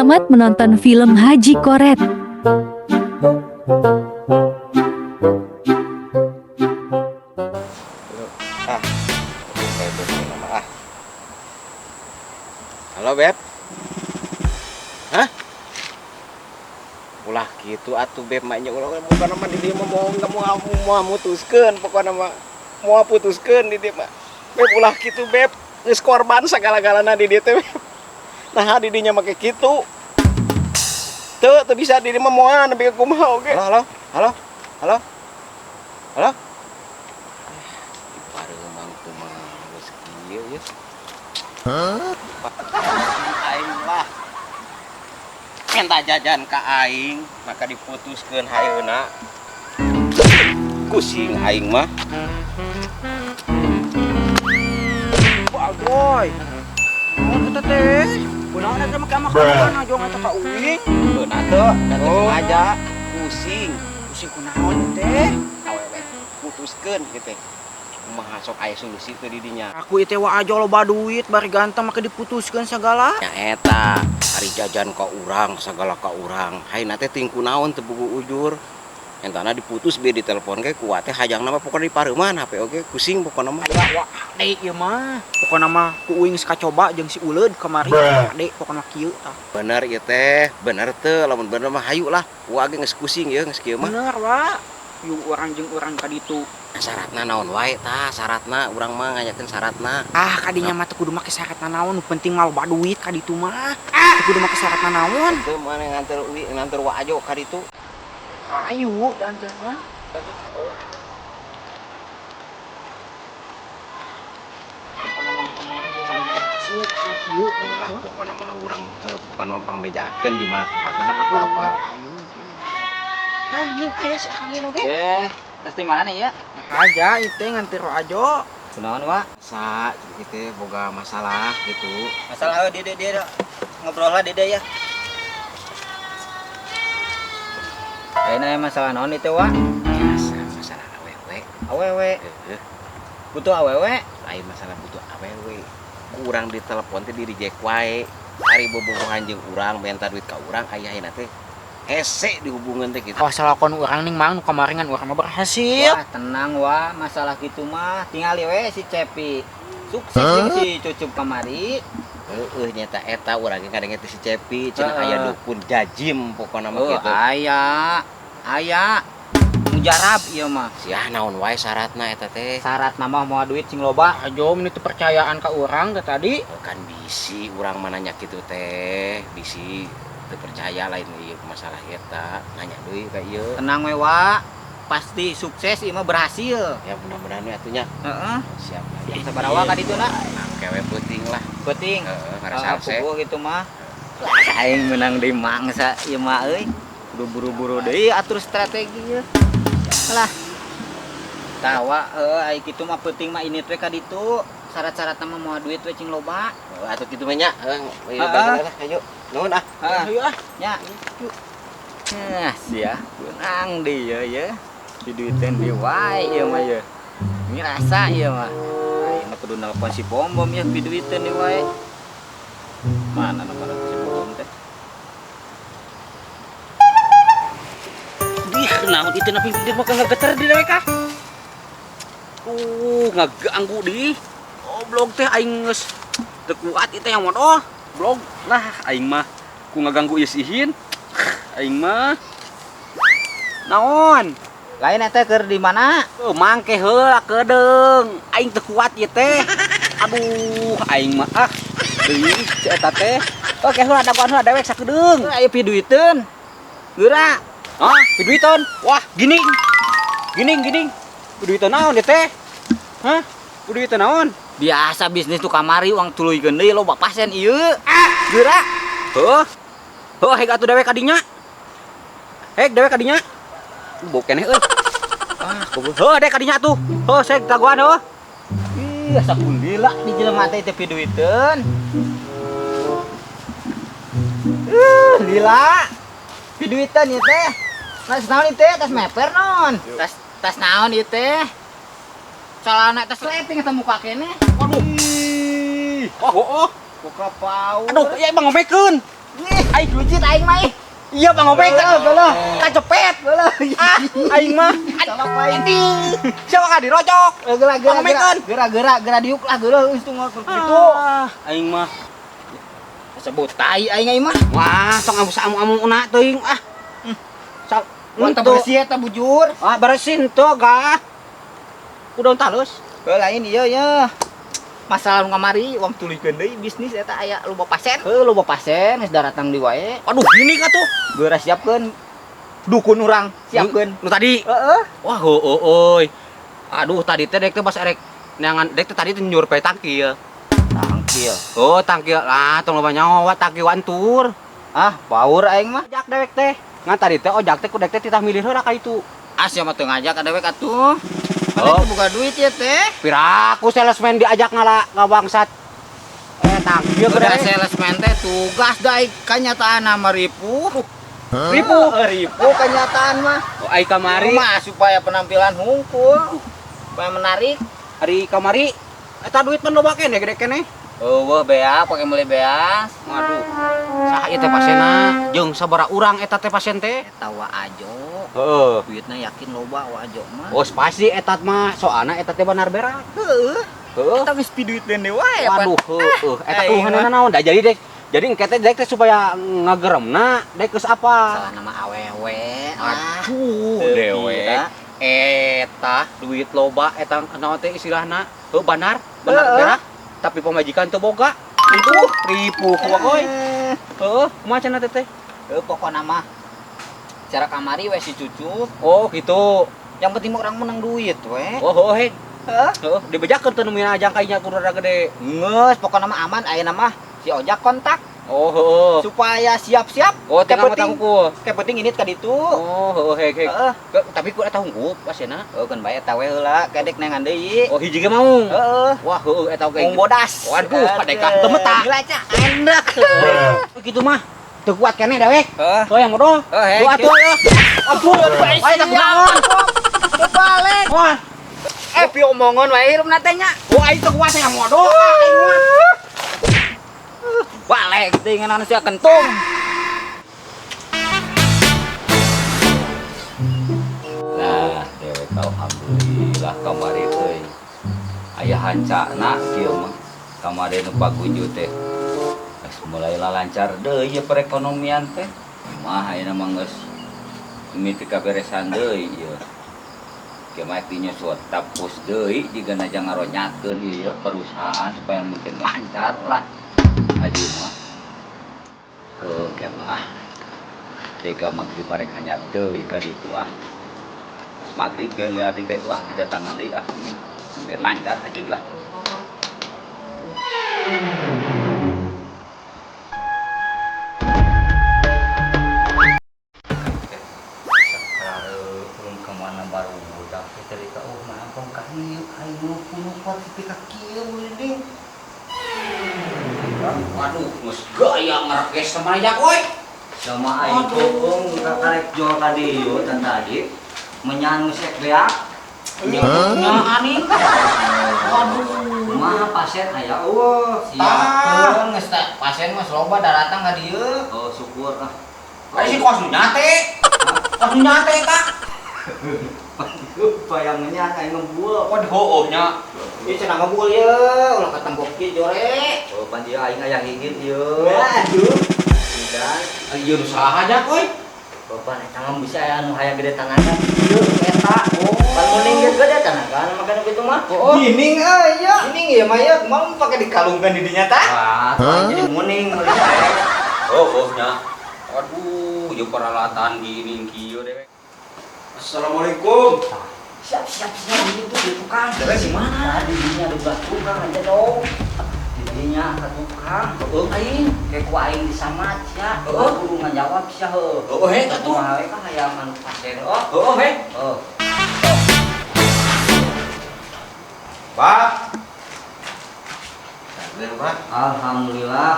Selamat menonton film Haji Koret. Ah, Beb nama ah. Halo, Beb. Hah? Ulah gitu atuh, Beb, maknya ulah, bukan mah di dieu mah mau nggak mau mau mutuskeun, pokokna mah mau putuskeun di dieu mah. Beb, ulah gitu, Beb. Geus korban sagala-galana di dieu teh, Beb. Nah, di dinya make kitu. Teu teu bisa di dieu mah, moal nepi ka kumaha oge. Halo, halo. Halo. Halo. Halo. Pareuman kumaha geus kieu ya. Aing lah. Minta jajan ka aing, maka diputuskeun hayeuna. Pusing aing mah. Bagoy. Naon eta teh? Kunaon eta make makanan jong eta ka uing? Beunah teu, da teu Oh. sengaja. Pusing. Pusing kunaon teh? Awewe putuskeun gitu. Kumaha, sok aya solusi teu di dinya? Aku ieu teh wa aja loba duit bari ganteng make diputuskeun sagala. Nya eta, ari jajan ka urang, sagala ka urang. Hayeuna teh ting kunaon teu puguh ujur. Entana diputus bieu ditelepon ge kuat teh hayangna mah pokona dipareuman HP oge pusing pokona mah. Wah, wah, ade ieu mah. Pokona mah ku uing geus kacoba jeung si Uleud kamari. Ade pokona kieu tah. Bener ieu teh, bener teu? Lamun bener mah hayu lah. Wa ge geus pusing ieu, geus kieu mah. Bener, wa. Yuk urang jeung urang ka ditu. Syaratna naon wae tah, syaratna urang mah ngayakeun syaratna. Ah, kadinya mah teu kudu make syarat naon, nu penting mah loba duit ka ditu mah. Teu kudu make syarat naon. Teu mana nganter uwi, nganter wa ajo ka ditu. Ayo, dandan mah. Pokona mah urang teu, pokona mah pangbejakeun di mah. Apa? Anjing aya si angin oge. Eh, tas di mana nih ya? Aja itu nganter ajo. Kunaon, Wak? Sa gitu boga masalah gitu. Masalah dia dia dia ngobrol lah dia ya. Kayaknya masalah naon itu, Wak? Biasa masalah awewe. Awewe, Heeh. butuh awewe. Lain masalah butuh awewe. Kurang ditelepon teh di reject wae. Ari bobogohan jeung urang minta duit ka urang, aya teh hese dihubungan teh gitu. Awas lakon urang ning mang nu kamari ngan urang mah berhasil. Wah, tenang, Wak, masalah gitu mah tinggal we si Cepi. Sukses jeung si Cucup kamari. Heeh, nyata eta urang ge kadang teh si Cepi cenah Heeh. aya dukun jajim pokona mah Oh, gitu. aya. Aya. Mujarab ieu mah. Sia naon wae syaratna eta teh? Syarat mah mau duit sing loba. Ajo mun teu percayaan ka urang teh tadi. Kan bisi urang mah nanya kitu teh, bisi teu percaya, lain ieu masalah eta, nanya deui ka ieu. Tenang we, Wak. Pasti sukses ieu mah, berhasil. Ya mudah-mudahan we atuh nya. Heeh. Siap. Jam sabaraha, Wak, ka ditu na? Kewe peuting lah. Penting. Heeh, Ah, ngarasa puguh gitu mah. Lah, aing menang deui mangsa ieu mah euy. Kudu buru-buru deui atur strategi ieu. Lah. Tawa heuh ai kitu mah penting mah ini teh ka ditu. Syarat-syaratna mah moal duit we cing loba. Heeh, atuh kitu mah nya. Heeh, ieu Heeh. balik lah, ayo. Nuhun ah. Heeh. Ayo ah. Nya. Nah, sia menang deui ya ya. Di duitan deui wae ieu mah ye. Ini rasa ieu mah. Aing mah kudu nelpon si Bom Bom ya, piduiteun deui wae. Mana nomor si Bom Bom teh? Dih, naon itu napi dia mah ngageter di mereka. Ngaganggu di. Goblok teh aing geus teu kuat ieu teh yang modoh. Blog lah aing mah ku ngaganggu ieu sihin. Aing mah. Naon? Lain eta keur di mana? Oh, mangke heula kedeung. Aing teu kuat ieu teh. Aduh, aing mah ah. Deui si eta teh. Oke, heula dagoan heula dewek sakedeung. Ayo piduiteun. Geura. Ah, piduiteun. Wah, gini. Gini, gini. Piduiteun naon ieu teh? Hah? Piduiteun naon? Biasa bisnis tuh kamari uang tuluykeun deui loba pasien ieu. Geura. Heuh. Heuh, heg atuh dewek kadinya. Heg dewek kadinya. Bau keneh euy. Ah, goblok. Heuh, dek kadinya atuh. Heuh, seg dagoan heuh. Ih, asa kulila di jelema teh teh piduiteun. Lila. Piduiteun ieu teh. Tas naon ieu teh? Tas meper non. Tas tas naon ieu teh? Calana tas sleting eta muka keneh. Waduh. Oh, oh, oh. Buka paur. Aduh, ya emang ngomekeun. Ih, aing duit aing mah ih. Iya pangopek. Geuleuh. Kacepet. Geuleuh. Ah, aing mah. Salah aing. Siapa ka dirocok? Geura geura Pangomekeun. geura geura geura diuk lah geuleuh geus tunggu kitu. Ah, aing mah. Sebut tai aing aing mah. Wah, tong amu-amu una teuing ah. Sa Wah, teu bersih eta bujur. Ah, bersih henteu gah. Udah talus. Heuh lain ieu ye. Masalah nu kamari uang tuluykeun deui bisnis eta aya loba pasien. Heuh loba pasien geus daratang di wae. Aduh, gini ka tuh. Geura siapkeun dukun urang, siapkeun. Nu tadi. Heeh. Wah, heueuh euy. Aduh, tadi teh dek teh pas erek neangan dek teh tadi teh nyurvei tangkil. Tangkil. Oh, tangkil. Ah, tong loba nyawa tangkil wantur. Ah, power aing mah. Ojak dewek teh. Ngan tadi teh ojak teh ku dek teh titah milih heula ka itu. Ah, sia mah teu ngajak ka dewek atuh. Oh. Mana buka duit ya teh? Piraku salesman diajak ngala ngabangsat. Tangkil Udah gede. salesman teh tugas daik kanyataan sama ripu. Ripu. Ripu kenyataan mah. Oh, ai kamari. Mah supaya penampilan hungkul, supaya menarik. Ari kamari eta duit mah loba keneh gede keneh. Eueuh bea pake meuli beas. Waduh. Saha ieu teh pasienna? Jeung sabaraha urang eta teh pasien teh? Eta wa ajo. Heeh. Duitna yakin loba wa ajo mah. Oh, pasti eta mah soalna eta teh benar berak. Heeh. Heeh. Eta geus piduit deui wae Waduh, heeh. Eta Aing keluhanna naon? Da jadi dek. Jadi engke teh dek teh supaya ngageremna dek geus apa? Salah nama awewe. Ah. Aduh, Teu dewek. kira. Eta duit loba eta naon teh istilahna? Heuh, benar, benar Heeh. berak. Tapi pamajikan teu boga. Itu ripuh wae. Heeh, kumaha cenah teh teh? Heuh, pokona mah cara kamari we si cucu. Oh, gitu. Yang penting mah orang menang duit we. Oh, heuh, heh. Heeh. Heeh, dibejakeun teu nu mina ajang kainya kudu rada gede. Ngeus, pokona mah aman ayeuna mah si ojak kontak Oh, heeh. supaya siap-siap. Oh, tinggal Kayak penting, hungkul. kayak penting ini ka ditu. Oh, heeh, heh, heh. Heeh. Tapi ku eta hungkul pasienna. Heuh, keun bae eta we heula, kedek neangan deui. Oh, hiji ge maung. Heeh. Wah, heueuh eta oge. Mung bodas. Waduh, padeka teu meta. Gila cah, enak. Kitu mah teu kuat keneh dewek. Heeh. Tuh yang bodoh. Heuh, heh. Tuh atuh ya. Ampun, ayo tak kunaon. Balik. Wah, Pi omongan wae hirupna teh nya. oh aing teu kuat yang bodoh aing mah. Balik teh ngeunaan sia kentung. Nah, dewek alhamdulillah kamari euy. Aya hancana kieu mah. Kamari nu paguju teh. Geus mulai lancar deui ieu perekonomian teh. Mah ayeuna mah geus mimiti kaberesan deui ieu. Kieu mah dinyusul tapus deui jigana jang ngaronyatkeun ieu perusahaan supaya mungkin lancar lah. Aduh mah. Heuh kieu mah. Tega maghrib barek hanyar deui ka ditu ah. Maghrib ge lihat teh wah kedatangan deui ah. Biar lancar aja lah. Belum kemana baru udah kita ka oh mah ka ieu aing nu kuat tepi ka kieu merinding. Waduh, geus gaya ngerekes sama aja euy. Sama aing bohong ka karek jual ka dieu tan tadi menyanu sek beak. Nya ani. Waduh, kumaha pasien aya eueuh. Siapkeun geus teh pasien mah loba daratang ka dieu. Oh, syukur ah. Ai si kos nu nyate. Kos nu nyate ka. Bayangnya aing ngebul. Waduh, heueuh nya. Ieu cenah ngebul ye, ulah katembok kieu jore. Oh, pan ieu aing aya hingit ieu. Aduh. Dan Ieu nu saha aja euy? Bapak eta mah bisa aya anu hayang gede tanaga. Ieu eta. Oh. Pan muning ge gede tanaga, makana kitu mah. Oh. Gining euy ya. Gining ieu mah ya, kumaha pake dikalungkeun di dinya tah? wah, jadi muning meuli. Oh, nya. Waduh, ieu peralatan gini kieu dewek. Assalamualaikum. Siap siap siap itu di tukang. Dewek di mana? Di dinya di belah tukang aja dong. Di dinya ka tukang. Heueuh aing. Kayak ku aing disamat sia. Heueuh. Kudu ngajawab sia heueuh. Heueuh he atuh. Kumaha we ka hayang anu pasien oh. Heueuh he. Oh. Pak. Pak. Alhamdulillah.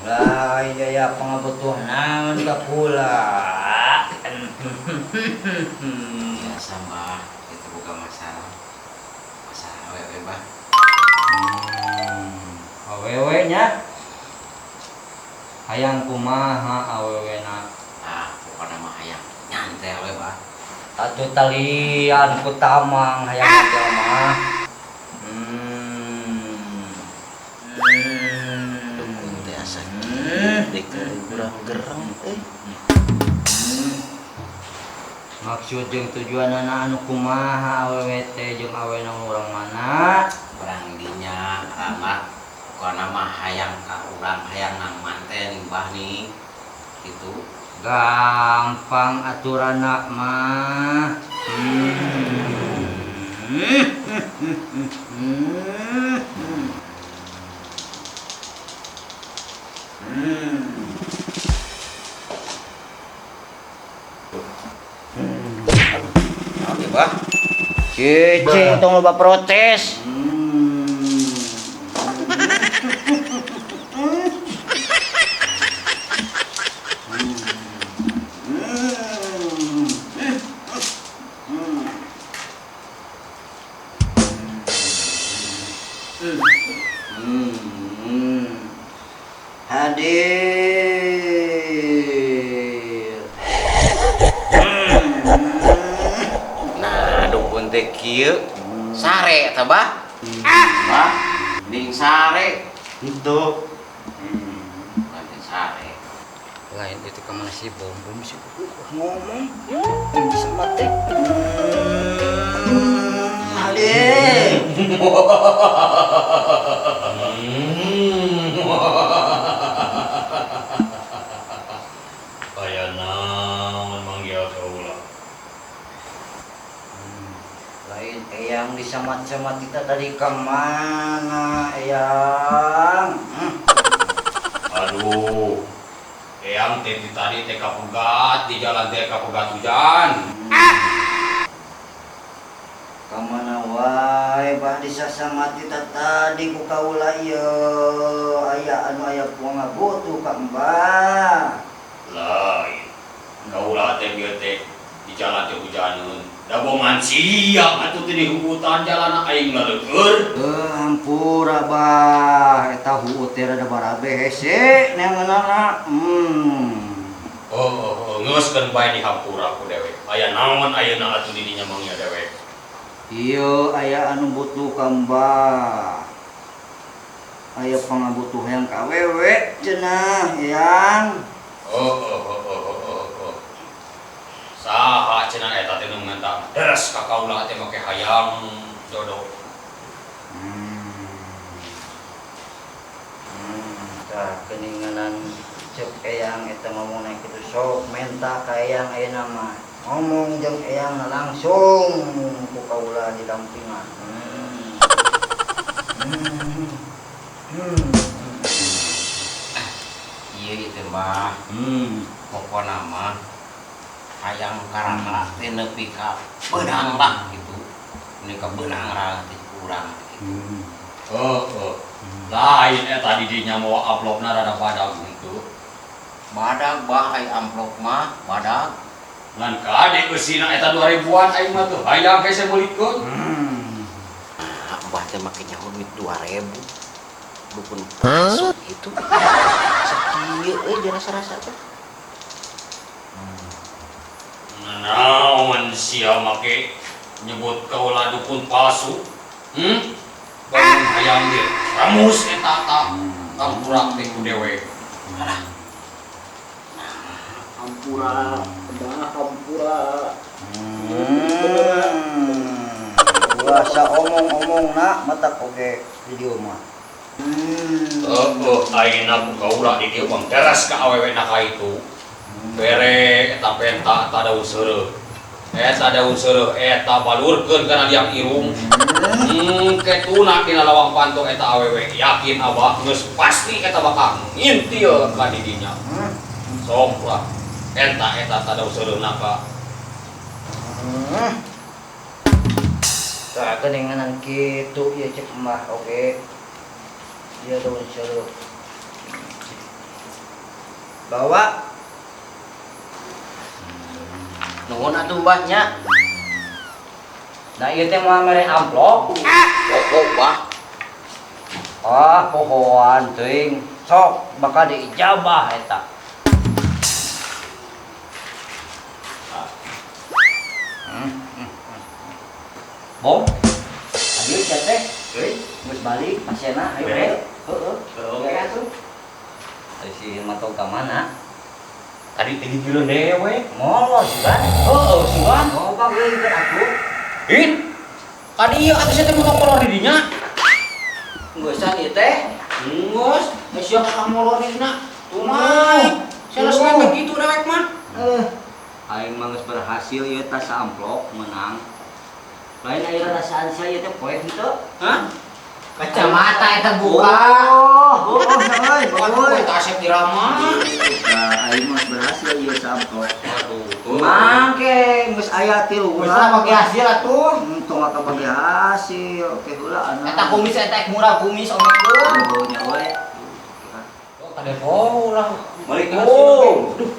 Lah iya ya pangabutuhan naon ka pula. Biasa mah, itu bukan masalah. Masalah wewe bah. Nya. Hayang kumaha awewena? Ah, pokona mah hayang nyantel we, Bah. Atuh talian ku tamang hayang nyantel mah. Dukun teh asa dek kurang gereng euy. Maksud jeung tujuanana anu kumaha awewe teh jeung awena urang mana? Urang dinya ramah pokona mah hayang ka urang hayang nang manten bah nih gitu. Gampang aturanna mah. Naon ieu, Bah? Cicing tong loba protes. Hadir. Nah, dukun teh kieu sare eta, Bah. Bah, ning sare. Itu. Lain sare. Lain itu kemana sih bom bom sih ngomong bisa mati. Hadir. Aya naon manggil kaula. Lain eyang disamat-samat kita tadi kemana eyang? Aduh. Eyang teh ti tadi teh kapegat di jalan teh kapegat hujan. Kamana wae bah disasamat kita tadi ku kaula ieu aya anu aya pangabutuh ka Mbah. Lain. Kaula teh bieu teh di jalan teh hujaneun. Da bongan siang atuh teh di hutan jalan aing laleueur. Hampura bah eta huut teh rada barabe hese neanganana. Oh, geus keun bae di hampura ku dewek. Aya naon ayeuna atuh di dinya manggil dewek. Ieu aya anu butuh ka Mbah. Aya pangabutuh hayang ka awewe cenah eyang. Oh. Saha cenah eta teh nu nganta deres ka kaula teh make hayang jodoh. Tah geuninganan ceuk eyang eta ngomongna kitu sok menta ka eyang ayeuna mah. Ngomong jeung eyang langsung ku kaula didampingan. Ieu ieu mah. Pokona mah hayang karana teh nepi ka beunang lah gitu. Nepi ka beunang lah teh urang gitu. Oh. Lain eta di dinya mawa amplopna rada badag henteu. Badag bah ai amplop mah badag. Ngan kade eusina eta 2000-an aing mah tuh hayang hese meulikeun. Abah teh make nyaho duit 2000. Dukun palsu gitu. Sakieu euy dirasa-rasa teh. Naon sia make nyebut kaula dukun palsu? Bangun hayang ge ramus eta ta hampura teh ku dewek. Alah. Hampura, bah hampura. Biasa omong-omong nak matak oge video mah. Ayeuna ku kaula di dieu bang teras ka awewe na ka itu. Bere eta penta eta daun seureuh. Eta daun seureuh eta balurkeun kana liang irung. Ketuna dina lawang panto eta awewe yakin abah geus pasti eta bakal ngintil ka di dinya. Sok lah eta eta daun seureuhna ka. Tah geuninganan kitu ieu ceuk mah oge. Ieu daun seureuh. Bawa. Nuhun atuh Mbah nya. Nah ieu teh moal mere amplop. Pokok Bah. Ah, pohoan teuing. Sok bakal diijabah eta. Bom. Ayo sia teh. Euy, Geus balik pasienna, ayo Beres? Heeh. Oke. Beres tuh. Ari si Hilman ka mana? Tadi tinggi gila dewe. Molor sugan. Heeh, sugan. Oh, pak euy ikut aku. Ih. Tadi ieu atuh sia teh motor molor di dinya. Geusan ieu teh. Geus, geus sia ka molor di dinya. Tumai. Sia geus mepet kitu dewek mah. Eh, aing mah geus berhasil ieu tas amplop menang. Lain aya rasaan sia ieu teh poe henteu. Hah? Kacamata eta buka. Oh, oh, euy, Waduh, eta Asep dirama. Nah, aing mah berhasil ieu samplop. Aduh. Mangke geus aya tilu Geus lah bagi hasil atuh. Tong maka bagi hasil. Oke heula anak. Eta kumis eta ek murah kumis omekeun. Oh, nya we. Oh, kadepo lah. Assalamualaikum. Duh.